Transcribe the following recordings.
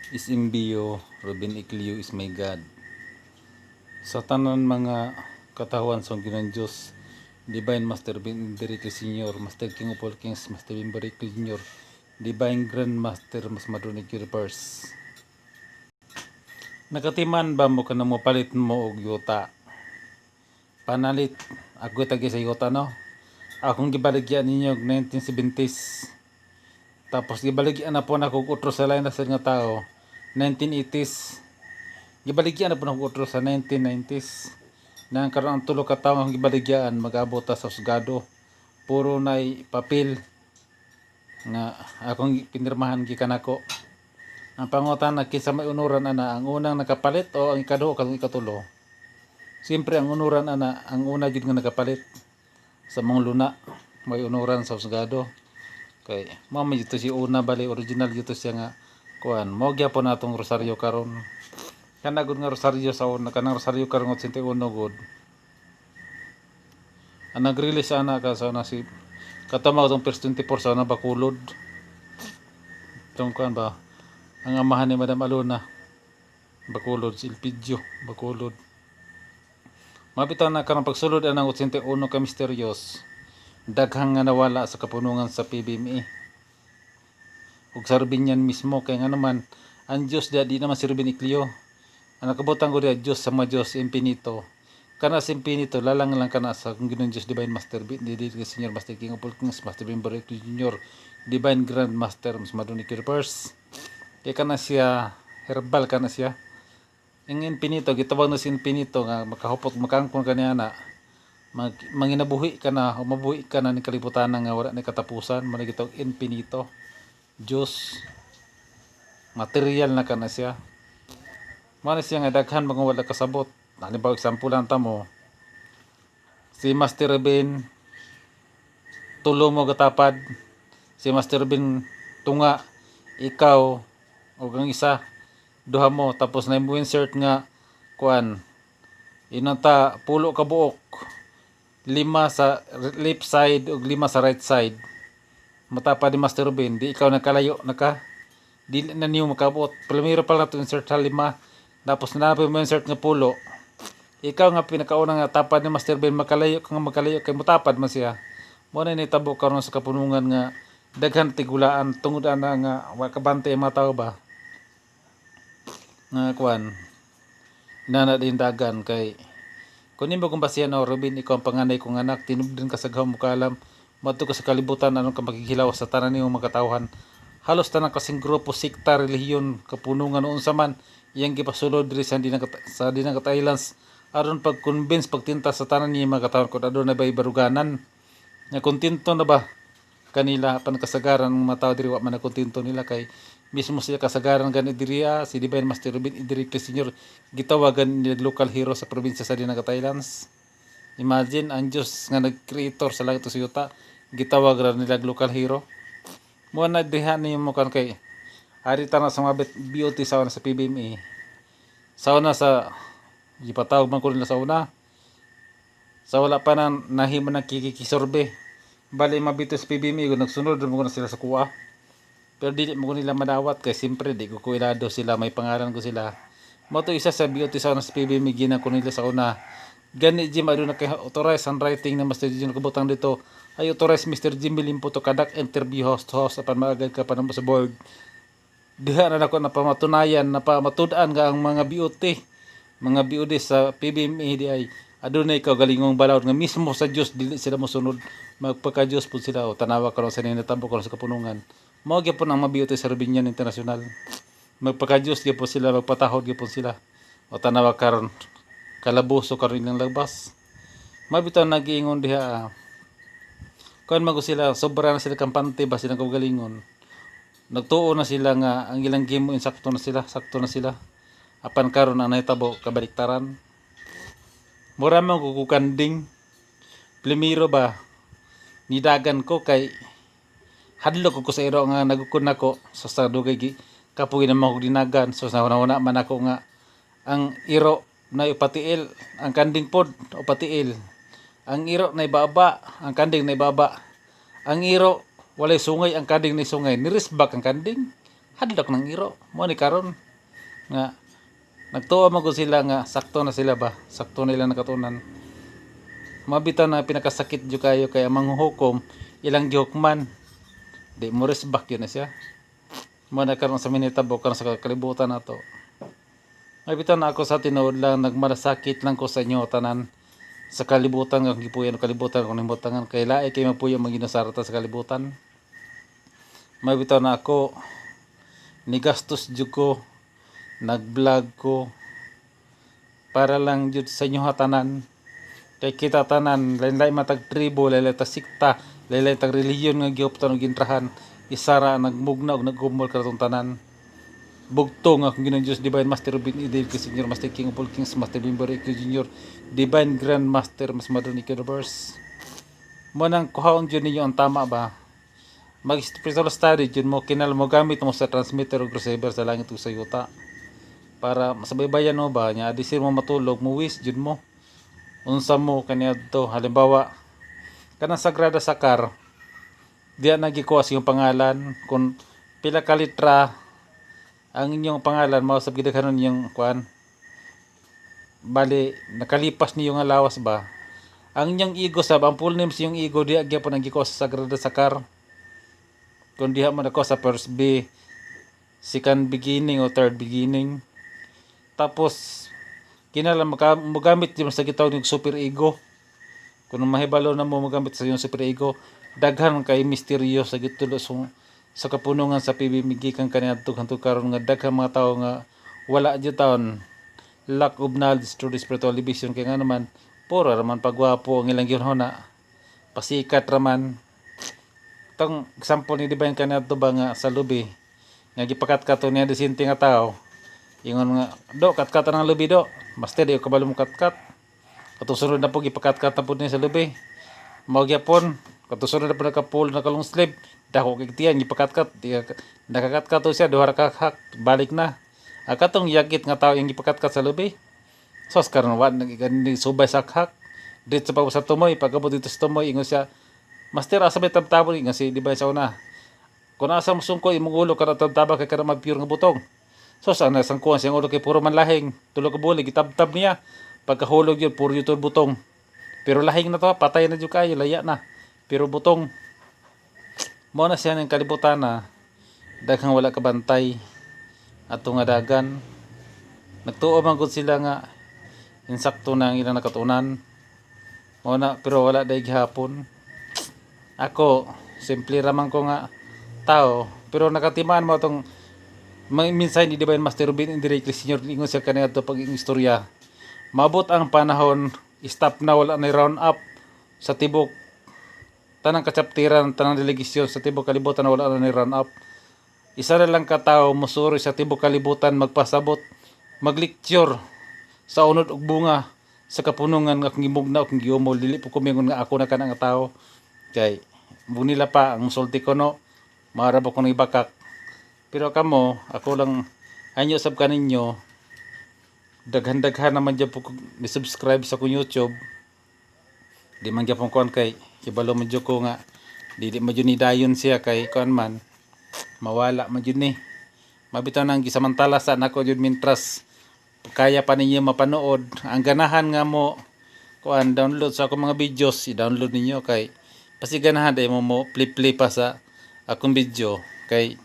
Is Imbio, Ruben Ecleo is my God. Sa tanan mga katawhan sa Ginoong Diyos, Divine Master Ben Enrique Senior, Master King of all Kings, Master Ben Enrique Jr., Divine Grand Master Mas Madronic Universe. Nakatiman ba mo kanang mopalit mo og yuta? Panalit, ako tagi sa yuta, no? Akong gibaligyan ninyo og 1970s. Tapos gibaligyan na po nako og otro sa lain na sa nga tao, 1980s. Gibaligyan na po nako otro sa 1990s. Nang karon ang tulo ka tawo ang gibaligyan, mag-abot ta sa husgado. Puro na'y papel nga akong pinirmahan gikan nako. Ang pangutana, kinsa may unuran ana, ang unang nakapalit o ang ikaduha o ang ikatulo? Siyempre ang unuran ana, ang una gyud nga nakapalit sa mong luna, may unuran sa husgado. Kay mao man dito si una, bali original dito siya nga kuan. Mao gyapon natong rosaryo karon. Kana gud nga rosaryo sa una, kanang rosaryo karon 81 gud. Ang nag-release ana ka sa una si katama tong verse 24 sa una, Bacolod. Itong kuan ba? Ang amahan ni Madam Alona. Bacolod, si Elpidio, Bacolod. Mabitaw na karon pagsulod anang 81 ka misteryos. Daghang nga nawala sa kapunungan sa PBMA. Ug sa Rubinian mismo, kay nga naman ang Diyos diya di naman si Ruben Ecleo. Ang nakabutang ko diya, Diyos sa mga Diyos, Infinito. Kana sa Infinito lalang lang kana sa kung Ginoong Diyos, Divine Master B, di di Senior Master King of all Kings, Master Ben Barret Jr., Divine Grand Master Mas Madonic Universe. Kay kana siya herbal kana siya. Ang Infinito, gitawag na si Infinito nga makahupot, makaangkon kaniya na manginabuhi ka na o mabuhi ka na ni kalibutan nga wala ni katapusan, man gitawag Infinito Diyos, material na kana siya. Mao na siya nga daghan mga wala kasabot. Halimbawa, example lang tamo. Si Master Ben, tulo mo gatapad. Si Master Ben tunga, ikaw ug ang isa, duha mo, tapos na mo insert nga kuan. Inanta pulo ka buok. Lima sa left side ug lima sa right side. Matapad ni Master Ben, di ikaw nagkalayo naka dili na niyo makabot. Primero pa lang to insert sa lima. Tapos na mo insert nga pulo. Ikaw nga pinakauna nga tapad ni Master Ben, makalayo ka nga makalayo kay mutapad man siya. Mo na nitabo karon sa kapunungan nga daghan tigulaan tungod ana nga wa kabante ang mga tao ba. Nga kuan nana din dagan kay kun nimo kung basihan o Ruben, ikaw ang panganay kong anak, tinubdan ka sa gahom mo kaalam, madto ka sa kalibutan, anong ka makikhilaw sa tanan nimong mga katawhan, halos tanan kasing grupo, sekta, relihiyon, kapunungan, unsa man iyang gipasulod diri sa Dinagat Islands aron pag-convince, pagtinta sa tanan niya mga katawhan kung aduna ba baruganan nga kontento na ba kanila. Pan kasagaran ng mga tao diri wa man na kontento nila kay mismo siya kasagaran gani diri si Divine Master Ruben Enrique Senior gitawagan nila local hero sa probinsya sa Dinagat Islands. Imagine, ang Diyos nga nag-creator sa langit ug sa yuta, gitawag ra nila local hero. Mo na diha ni mo kan kay ari ta na sa mga BOT sa una sa PBMA. Sa una sa gipatawag man ko nila sa una. Sa wala pa na nahimo ng kikikisorbe. Bali mabito sa PBMA kung nagsunod mo na sila sa kuha. Pero dili mo ko nila madawat kay siyempre di ko kuilado sila, may pangalan ko sila. Mo to isa sa BOT sa una sa PBMA, gina ko nila sa una. Gani Jim, aduna kay authorized handwriting na Master Jim kabutang dito. Ay authorized Mr. Jimmy Limpo to conduct interview host to host apan maagad ka pa namo sa board. Diha na nako napamatunayan, napamatud-an nga ang mga BOT, mga BOD sa PBMA di ay adunay kaugalingong balaod nga mismo sa Dios dili sila mosunod, magpaka-Dios pud sila. O tanawa karon sa ninatabo karon sa kapunungan. Mao gyapon ang mga BOT sa Rubinian International. Magpaka-Dios gyapon sila, magpatahod gyapon sila. O tanawa karon, kalabuso karon ilang lagbas. Mabitaw nagiingon diha kuan man ko sila, sobra na sila kampante ba silang kaugalingon. Nagtuo na sila nga ang ilang gimo insakto na sila, sakto na sila. Apan karon ang nahitabo, kabaliktaran. Mura man ko kanding. Primero ba nidagan ko kay hadlok ko sa iro nga nagukon nako sa dugay gi kapoy naman ko dinagan, so sa una man ako nga ang iro na upatiil, ang kanding pod upatiil, ang iro na ibaba, ang kanding na ibaba, ang iro walay sungay, ang kanding na sungay, nirisbak ang kanding. Hadlok ng iro. Mo ni karon nga nagtuo man gud sila nga sakto na sila ba, sakto na ilang nakatunan. Mabitaw na pinakasakit jud kayo kay ang manghuhukom ilang gihukman. Di mo resbak yun na siya. Mo na karon sa minitabo karon sa kalibutan nato. Mabitaw na ako sa tinuod lang, nagmalasakit lang ko sa inyo tanan sa kalibutan nga gipuyo ang kalibutan kung nimutangan kay lae kay mapuyo ang ginasarata sa kalibutan. Mabitaw na ako ni gastos jud ko, nag-vlog ko para lang jud sa inyo tanan kay kita tanan lain-lain matag tribo, lain-lain tag sikta, lain-lain tag relihiyon nga gihuptan og gintrahan. Isara nagmugna og naghumol kanatong tanan. Bugtong akong Ginoong Diyos, Divine Master Ruben E. David Senior Master, King of all Kings, Master Bimber E. Junior, Divine Grand Master, Mas Madron Universe. Mo nang kuhaon jud ninyo ang tama ba. Mag spiritual study jud mo, kinal mo gamit mo sa transmitter ug receiver sa langit ug sa yuta para masabaybayan mo ba nya. Adisir mo matulog, mo wish jud mo unsa mo kaniadto. Halimbawa, kanang Sagrada Sakar, diya nagikuha sa iyong pangalan. Kung pila ka litra ang inyong pangalan, mao sab gidaghanon inyong kuan. Bali nakalipas niyo nga lawas ba. Ang inyong ego sab, ang full name sa inyong ego, diya gyapon ang gikuha sa Sagrada Sakar. Kung diha mo nako sa first B, second beginning o third beginning. Tapos kinahanglan mogamit din sa gitawag ng super ego. Kung mahibalo na mo mogamit sa iyong super ego, daghan kay misteryo sa gitulo sa kapunungan sa PB migikan kaniadto hantod karon nga daghang mga tawo nga wala jud taon, lack of knowledge through the spiritual division. Kay nga naman puro raman pagwapo ang ilang gihuna, pasikat raman. Tong example ni Divine kaniadto ba nga sa lubi nga gipakat-kat niya disente nga tao, ingon nga, "Do, katkat ang lubi, do." "Master, di ko kabalo mo katkat." Katong sunod na po, gipakatkat na po niya sa lubi. Mao gyapon katong sunod na po, nakapul na kalong sleeve, dako kay tiyan, gipakatkat. Nakakatkat to siya duha ra ka hak, balik na. Ang katong yakit nga tao yung gipakatkat sa lubi, sos karon wa nag subay sa hak, dito pa sa tumoy. Pagabot dito sa tumoy, ingon siya, "Master, asa may tabtabon?" Ingon si di ba sa una, "Kung asa mo sungko imong ulo kada tabtaba kay kada mag-pure nga butong." So sa nasangkuhan siyang ulo kay puro man lahing, tulo ka bulig gitabtab niya. Pagkahulog yun, puro yun butong. Pero lahing na to, patay na jud kayo, laya na. Pero butong. Mo na siya ng kalibutan na daghang wala kabantay ato nga dagan. Nagtuo man gud sila nga insakto na ang ilang nakatunan. Mo na, pero wala day gihapon. Ako, simple raman ko nga tao, pero nakatimaan mo atong mga mensahe ni Divine Master Ruben Indirectly Senior. Ingon siya kaniadto pag istorya. Maabot ang panahon, stop na, wala na round up sa tibok tanang katsaptiran, tanang delegasyon sa tibok kalibutan, wala na ni round up. Isa na lang ka tao musuri sa tibok kalibutan, magpasabot, maglecture sa unod ug bunga sa kapunungan nga akong gimugna akong giumol. Dili po ko mingon nga ako na kana nga tao kay nila pa ang musulti ko no maarab ako ng ibakak. Pero kamo, ako lang anyo sab kaninyo, daghan-daghan naman dyan po ni subscribe sa akong YouTube. Di man gyapon kuan kay kibalo man jud ko nga dili man jud ni dayon siya kay kuan man, mawala man jud ni. Mabitaw nang gisamantala sa nako jud mintras kaya pa ninyo mapanood. Ang ganahan nga mo kuan, download sa akong mga videos, i-download ninyo kay pasiganahan dai mo mo play play pa sa akong video. Kay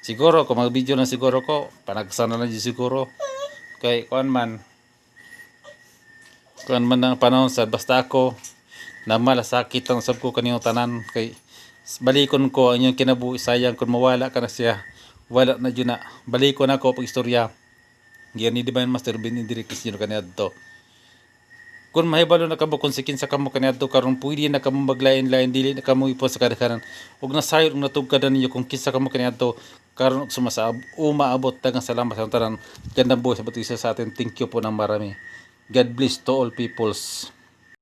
siguro kung mag video lang siguro ko, panagsa na lang jud siguro kay kuan man ang panahon sa. Basta ako namalasakit ang sab ko kaniyong tanan kay balikon ko ang inyong kinabuhi. Sayang kung mawala ka na siya, wala na jud na. Balikon ako pag istorya giyan ni Divine Master Ben Enriquez Jr. kaniadto. Kung mahibalo na kamo kung sikin sa kamo kaniadto karon, pwede na kamo maglain-lain, dili na kamo ipon sa kadaghanan ug nasayod ug natugkad na ninyo kung kinsa kamo kaniadto karon ug sumasa umaabot. Daghang salamat sa tanan. Gandang buhay sa bawat isa sa atin. Thank you po ng marami. God bless to all peoples.